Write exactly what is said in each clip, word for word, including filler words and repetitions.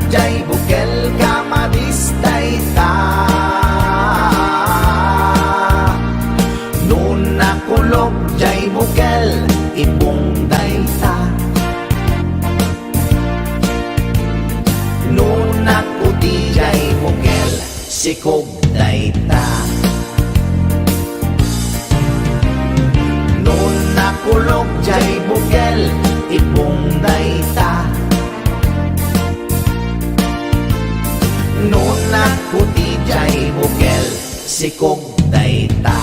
jay bukel, kamadis dayta. No nakulog jay bukel, ipong dayta. No nakuti jay bukel, sikog dayta. No nakulog jay bukel, ipong dayta. No nakuti jay bukel, sikog dayta.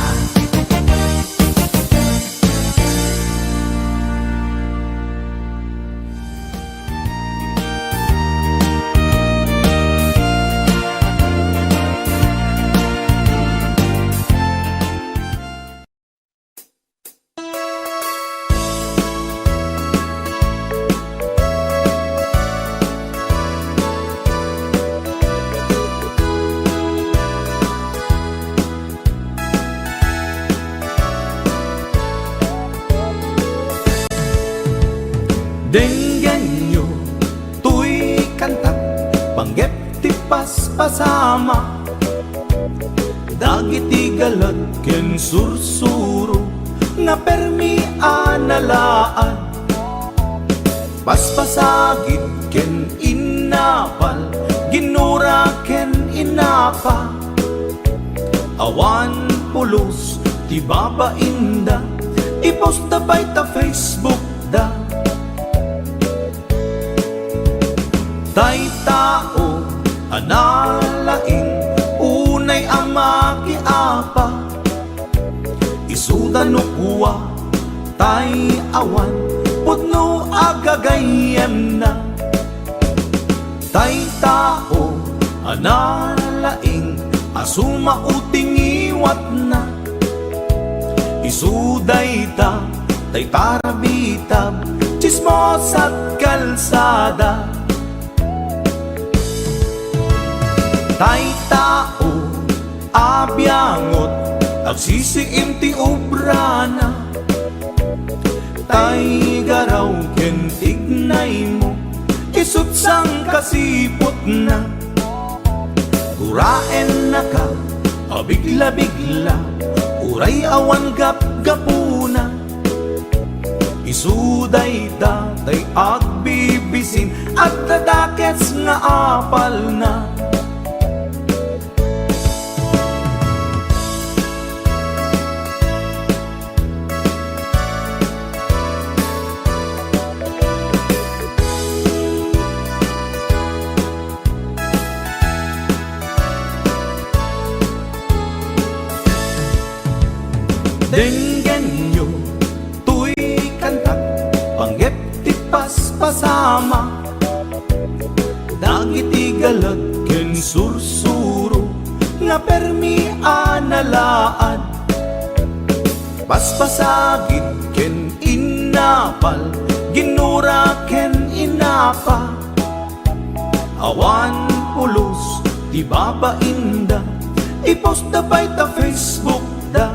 Denggenyo toy kantak, panggep ti paspasama. Dagiti galat ken sursuro nga permi a nalaad. Paspasagid ken innapal, ginura ken innapa. Awan pulos ti babainda, iposta pay ta Facebook da. Tay tao a nalaing, unay a makiapa. Isuda no kua, tay awan pudno a gagayyemna. Tay tao a nalaing a sumao ti ngiwatna. Isu dayta tay tarabitab, tsismosa't kalsada. Tay tao a biangot, agsisiim ti obrana. Tay garaw ken tignaymo, isu't sangkasiputna. Guraennaka a bigla-bigla, uray awan gapgapuna. Isu dayta tay agbibisin, adda dakes nga apalna. Denggenyo toy kantak, panggep ti paspasama. Dagiti galat ken sursuro nga permi a nalaad. Paspasagid ken innapal, ginura ken innapa. Awan pulos ti babainda, iposta pay ta Facebook da.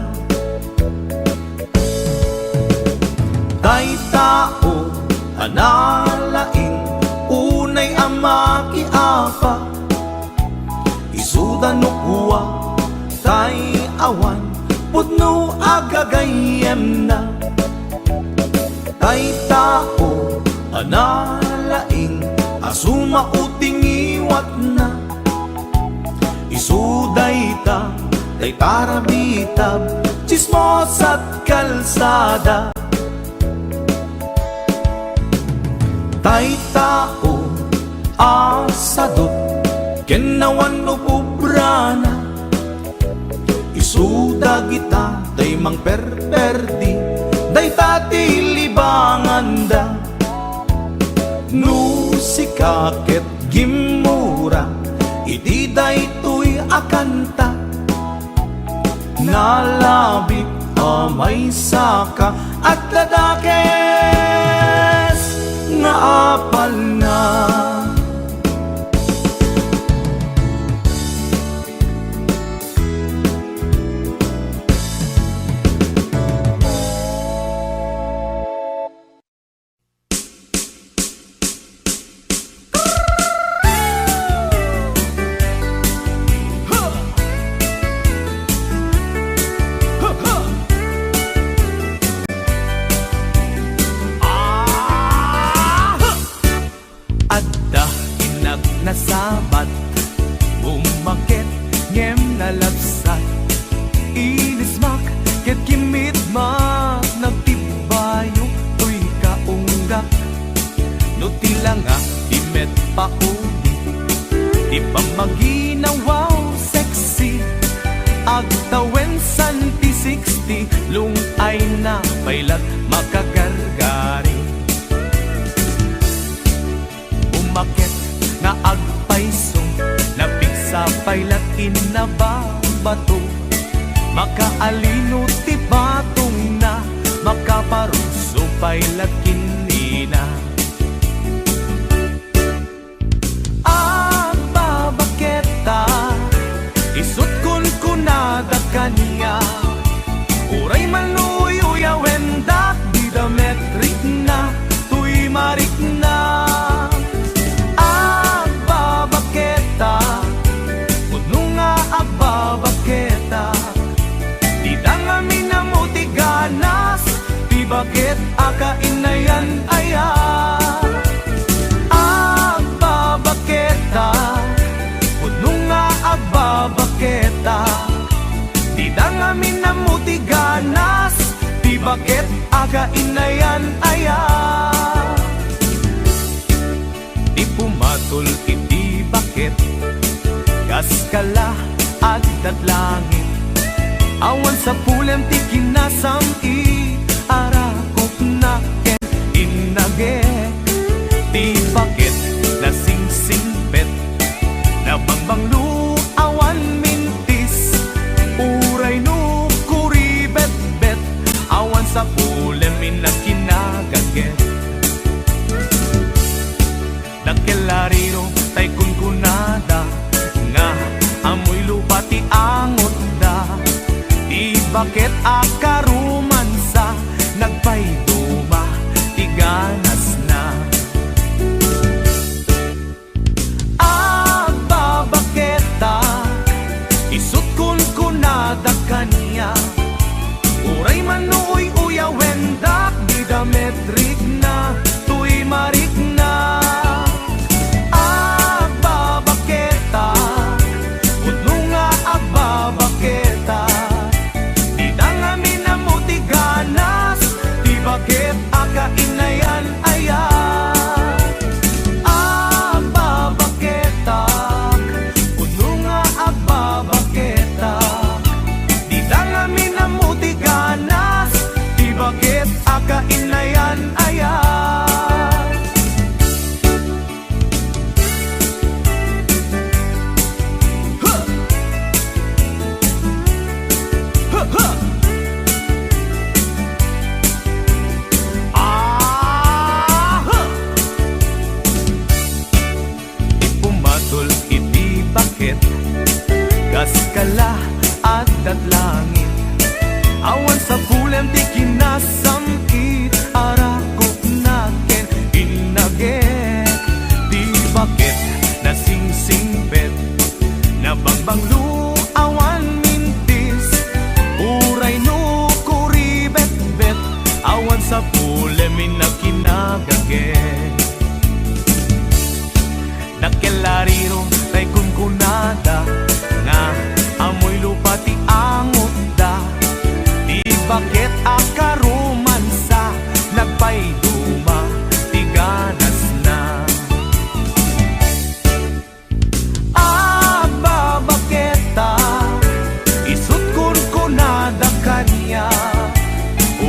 Tay tao a nalaing, unay a makiapa. Isuda no kua, tay awan pudno a gagayyemna. Tay tao a nalaing a sumao ti ngiwatna. Isu dayta tay tarabitab, tsismosa't kalsada. Tay tao a sadut ken awan ububrana. Isu dagita tay mangperperdi, dayta ti libanganda. No sika ket gimmura iti daytoy a kanta, nalabit a maysaka, adda dakes nga apalna. Nasabat, bumaket, ngem nalabsat. Inismak, ket kimmit met, nagtibbayo, toy kaunggak. No ti langa, ti met pauli, ti pammaginawaw, sexy. Agtawen san ti sixty, lung-ayna pay lat makagargari. Umaket nga agpayso, napigsa pay lat innababato. Makaalino ti patongna, makaparuso pay lat ken nina. Agbabaketa, isut' kunkunada kaniak, uray man no uyawendak, dida met rikna, toy marikna. Agbabaketa, pudno nga agbabaketa, dida ngamin ammo ti ganas, ti baket a kainayan aya. Agbabaketa, pudno nga agbabaketa, dida ngamin ammo ti ganas, ti baket a kainayan aya. Ti pumatol iti baket, kas kala addat langit. Awan sapulem ti kinasam-it, arakopna ken innagek. Ti baket nasingsingpet, nabangbanglo, awan mintis, uray no kuribetbet, awan sapulem inna kinagaget. Dakkel a riro tay kunkunada nga ammoy lupa ti angotda. Ti baket a karomansa, nagpayduma ti ganasna. Agbabaketa, isut' kunkunada kaniak, uray man no uy-uyawendak, dida met rikna, toy marikna. Agbabaketa, pudno nga agbabaketa, dida ngamin ammo ti ganas, ti baket a kainayan aya. Agbabaketak, pudno nga agbabaketak, dida ngamin ammo ti ganas, ti baket a kainayan aya. Ti pumatol iti baket, kas kala addat langit. Awan sapulem ti kinasam-it, arakopna ken innagek. Ti baket nasingsingpet, nabangbanglo, awan mintis. Uray no kuribetbet, awan sapulem inna kinagagek. Dakkel a riro tay kunkunada nga ammoy lupa ti angotda. Ti baket a karomansa, nagpayduma ti ganasna. Agbabaketa, isut' kunkunada kaniak,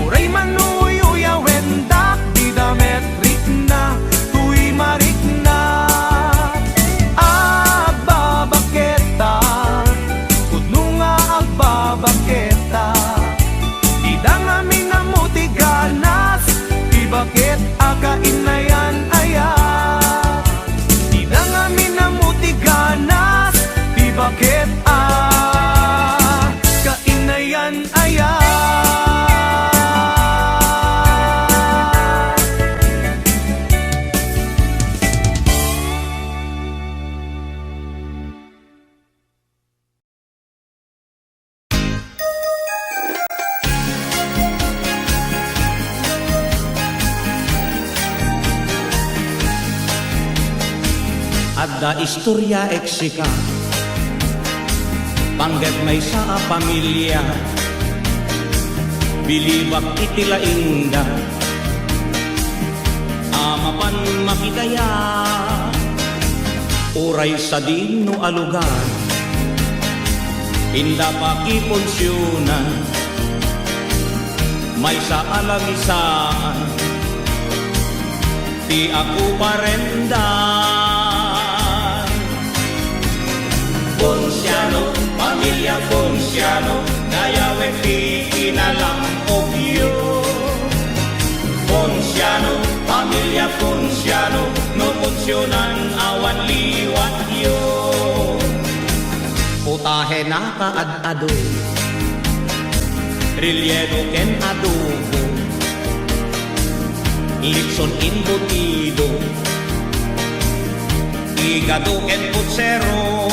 uray man no uyawendak, dida met rikna, toy marikna. Adda istorya eksika, panggep maysa a pamilia. Bilibak iti laingda a mapan makidaya. Uray sadino a lugar, inda pakipunsionan, maysa a lamisaan ti akuparendan. Ponciano, pamilia Ponciano, dayawek ti kinalam-ogyo. Ponciano, pamilia Ponciano, no punsionan awan liwatyo. Putahe naka ad-adu, relleno ken adobo, litson embutido, igado ken putsero,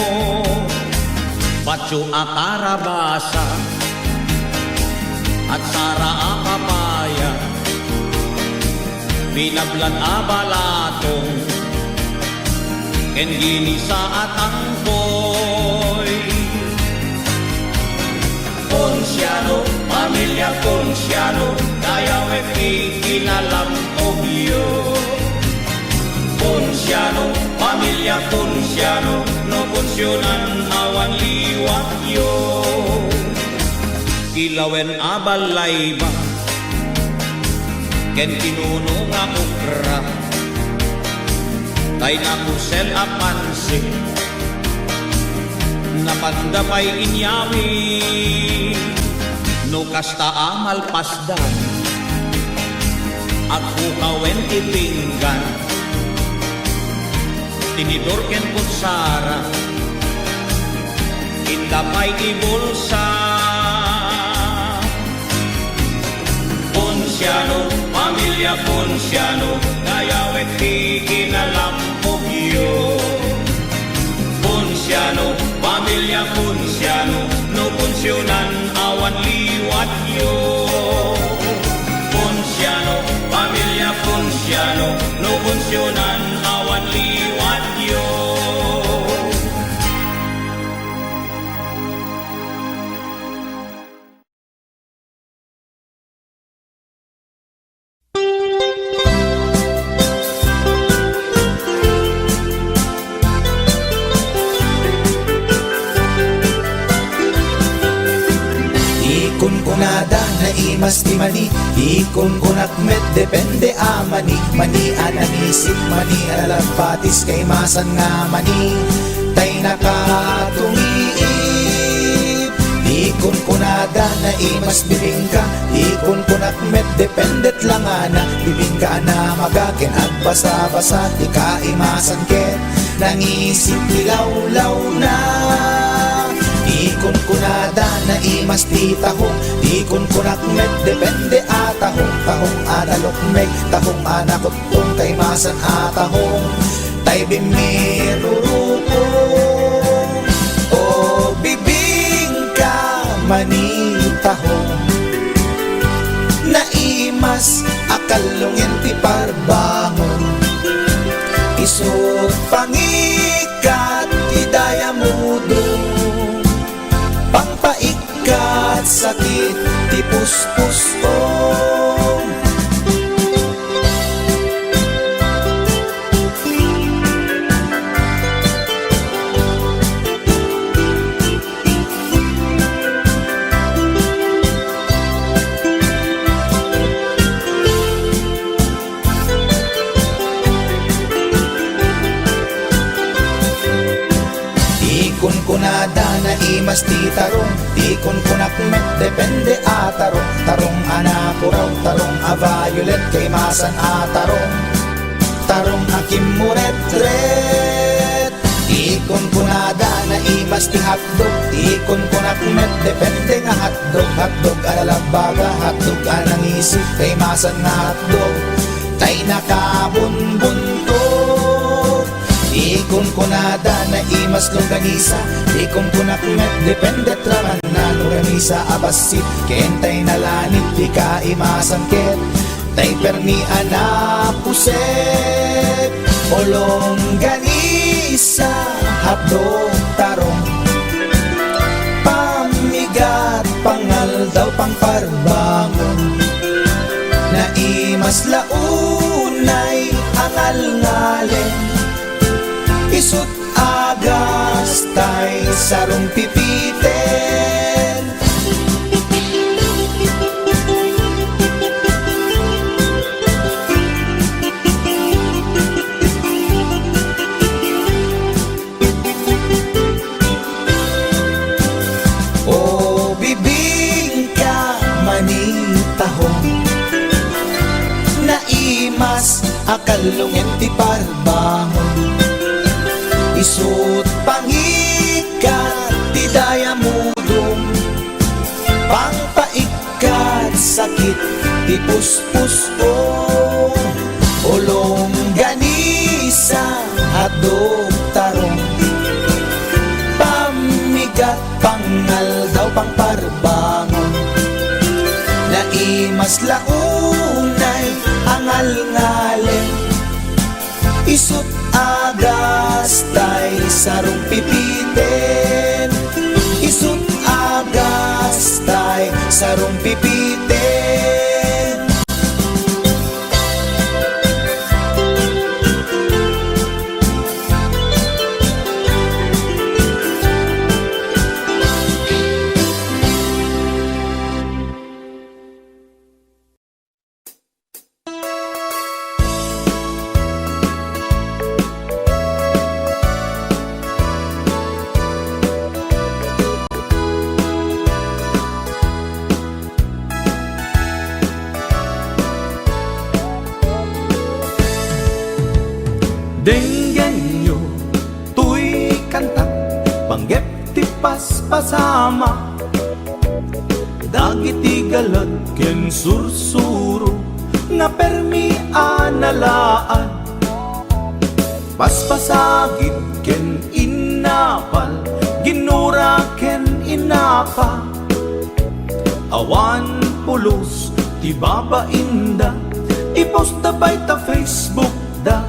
patio a karabasa, atsara a papaya, binablad a balatong, ken ginisa a tangkoy. Ponciano, pamilia Ponciano, dayawek ti kinalam-ogyo. Ponciano, pamilia Ponciano, no punsionan awan liwatyo. Kilawen a balayba ken pinuno nga okra, tay nakusel a pansit, napanda pay inyawi. No kasta a malpasdan, agpukawen ti pinggan, tinidor ken kutsara, inda pay ibulsa. Ponciano, pamilia Ponciano, dayawek ti kinalam-ogyo. Ponciano, pamilia Ponciano, no punsionan awan liwatyo. Ponciano, pamilia Ponciano, no punsionan awan liwatyo. Ti kunkunada, naimas ti mani. Ti kunkunak met, depende a mani. Mani a nangisip, mani a nalabbatis, kaimasan nga mani. Tay nakatungiit. Ti kunkunada, naimas bibingka. Ti kunkunak met, dependet langana. Bibingka a namaga ken agbasa-basa. Ti kaimasan ket nangisip ti lawlawna. Ti kunkunada, naimas ti tahong. Ti kunkunak met, depende a tahong. Tahong a nalukmeg, tahong a nakuttung, kaimasan a tahong. Tay bimmirurukong, o bibingka, mani tahong. Naimas a kallungen ti parbangon. Isut' pangikat ti dayamudo. Pangpaik kat sakit ti puspusom. Ti kunkunada, naimas ti tarong. Ti kunkunak met, depende a tarong. Tarong a napuraw, tarong a violet, kaimasan a tarong. Tarong a kimmuretret. Ti kunkunada, naimas ti hotdog. Ti kunkunak met, depende nga hotdog. Hotdog a nalabbaga, hotdog a nangisip, kaimasan nga hotdog. Tay nakabunbuntot. Ti kunkunada, naimas longganisa. Ti kunkunak met, depende raman na longganisa a bassit. Ken tay nalanit, ti kaimasan ket tay permi a napuset. O longganisa. Isa, hotdog, tarong, pammigat, pangaldaw, pangparbangon. Naimas la unay a ngalngalem, isu't agas tay sarumpipiten. O bibingka, manitahong, naimas a kallungen ti parbangon. Isu't pangikat ti dayamudom, pangpaik- kat sakit ti puspusko. O longganisa, hotdog, tarong, pammigat, pangaldaw, pangparbangon. Naimas la unay a ngalngalem, isu't agas tay sarumpipiten. Isu't agas tay sarumpipiten. Denggenyo toy kantak, panggep ti paspasama. Dagiti galad ken sursuro nga permi a nalaad. Paspasagid ken innapal, ginura ken innapa. Awan pulos ti babainda, iposta pay ta Facebook da.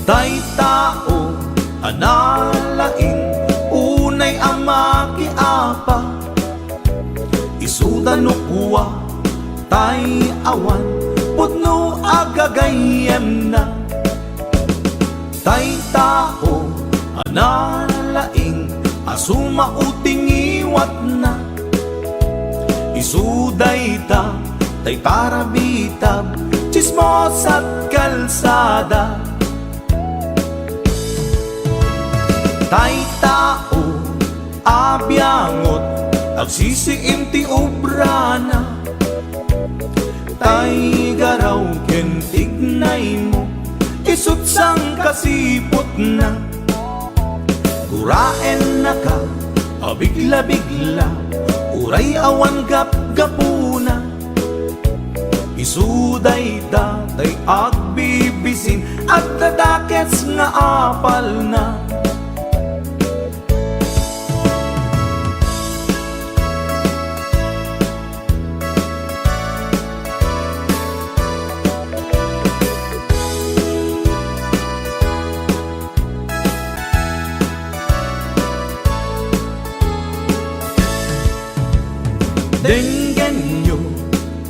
Tay tao a nalaing unay a makiapa, isuda no kua tay awan pudno a gagayyemna. Tay tao a nalaing a sumao ti ngiwatna. Isu dayta tay parabitab, tsismosa't kalsada. Tay tao a biangot, agsisiim ti obrana. Tay garaw ken tignaymo, isu't sangkasiputna. Guraennaka a bigla-bigla, uray awan gapgapuna. Isu dayta tay agbibisin, adda dakes nga apalna. Denggenyo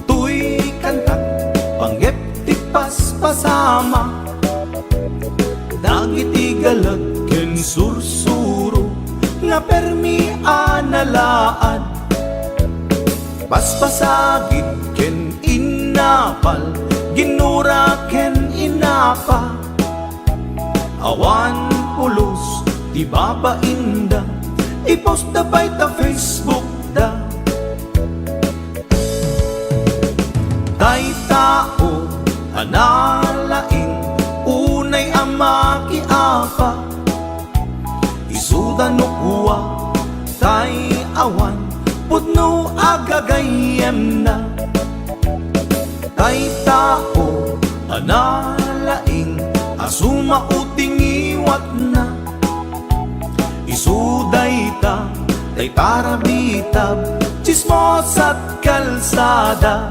toy kantak, panggep ti paspasama. Dagiti galad ken sursuro nga permi a nalaad. Paspasagid ken innapal, ginura ken innapa. Awan pulos ti babainda, iposta pay ta Facebook da. Tay tao a nalaing, unay a makiapa. Isuda no kua, tay awan pudno a gagayyemna. Tay tao a nalaing a sumao ti ngiwatna. Isu dayta tay parabitab, tsismosa't kalsada.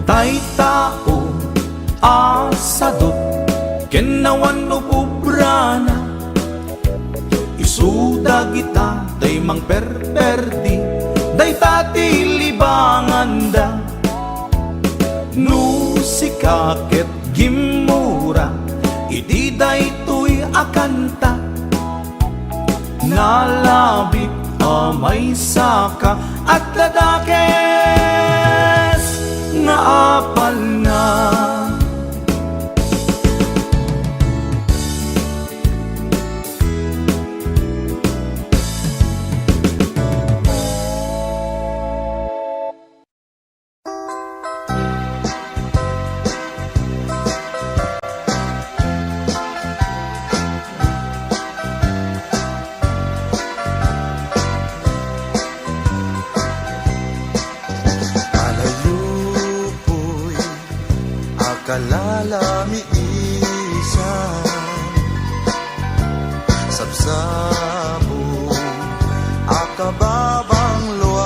Tay tao a sadut ken awan ububrana, isu dagita tay mangperperdi, dayta ti libanganda. No sika ket gimmura iti daytoy a kanta, nalabit a maysaka, adda dakes nga apalna. Alayupoy a kalalamisan, sabsabong a kababangloan,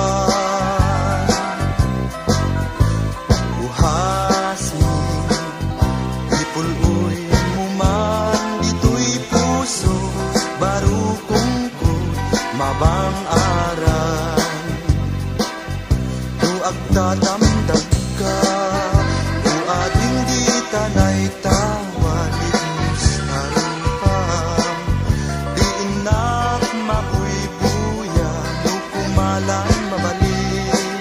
buhasmi, ipul-oymo man ditoy puso, barukongko, mabang-aran. No agtatamdagka, o ading dita naitawan, itmus a rupam. Di innak mabuybuya, no kumalan mabalin.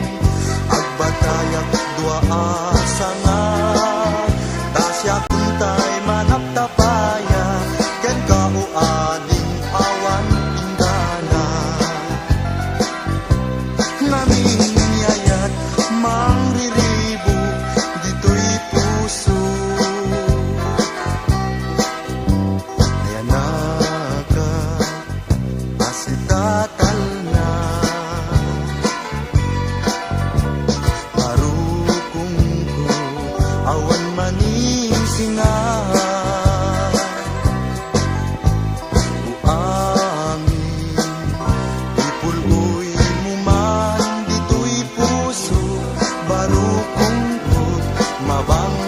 Agbatayak dua a sanga, ta siak tay manaptapaya, kenka o ading awan inggana. Ngamin ni ayat mangriribuk ditoy puso. Ayanaka a sitatalna. Barukongko, awan maning singa. Buangin, ipul-oymo man ditoy puso, barukongko, mabang-aran.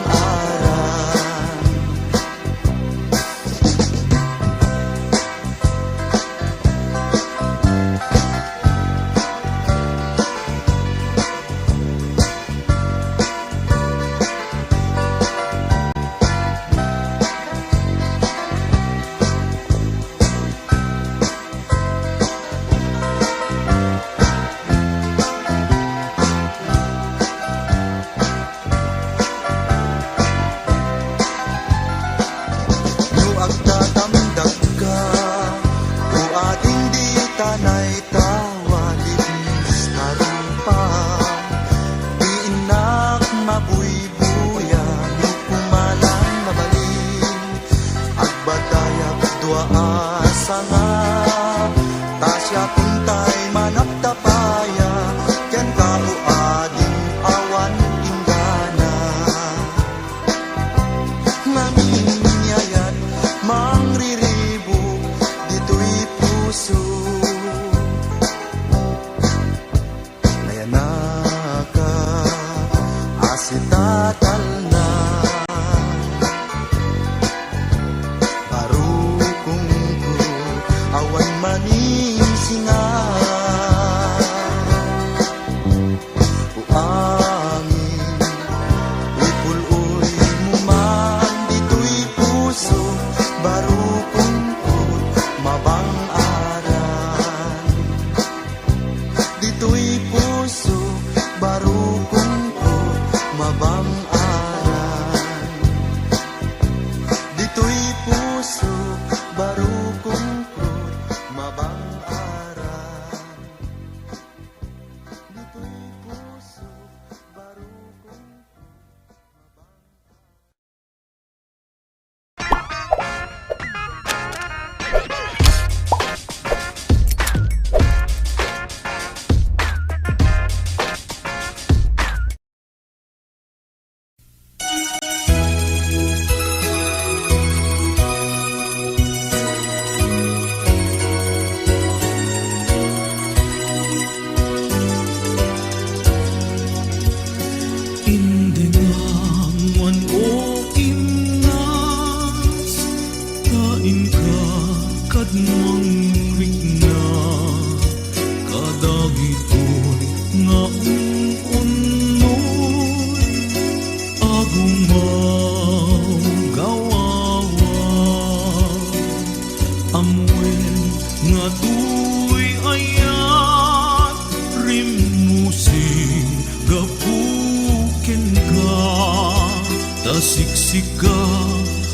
Ga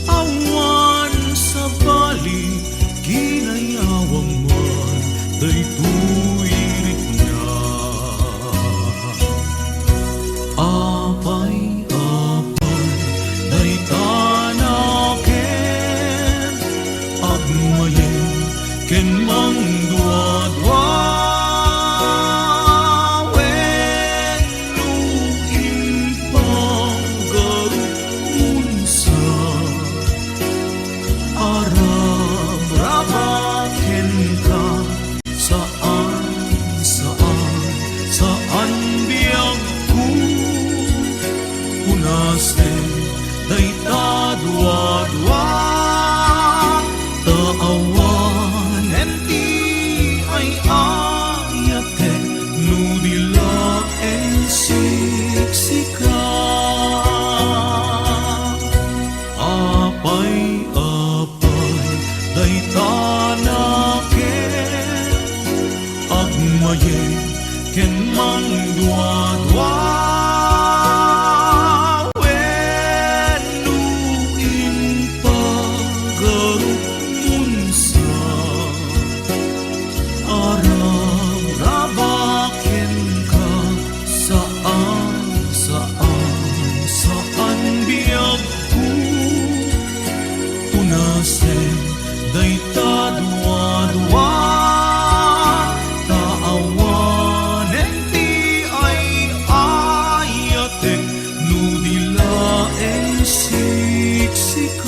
awan sabali, kinayawam man daytoy rikna. Apay, apay, dayta nakem, agmayem ken mangduadua, wenno impagarumonsa. Arabraba kenka, saan, saan, saan biagko. Punasen dayta duadua, ta awanen ti ay-ayatek no di laeng siksika. Apay, apay, dayta nakem, agmayem ken mangduadua, wenno impagarumonsa. Arabraba kenka, saan, saan, saan biagko. Punasen dayta duadua, ta awanen ti ay-ayatek no di laeng siksika.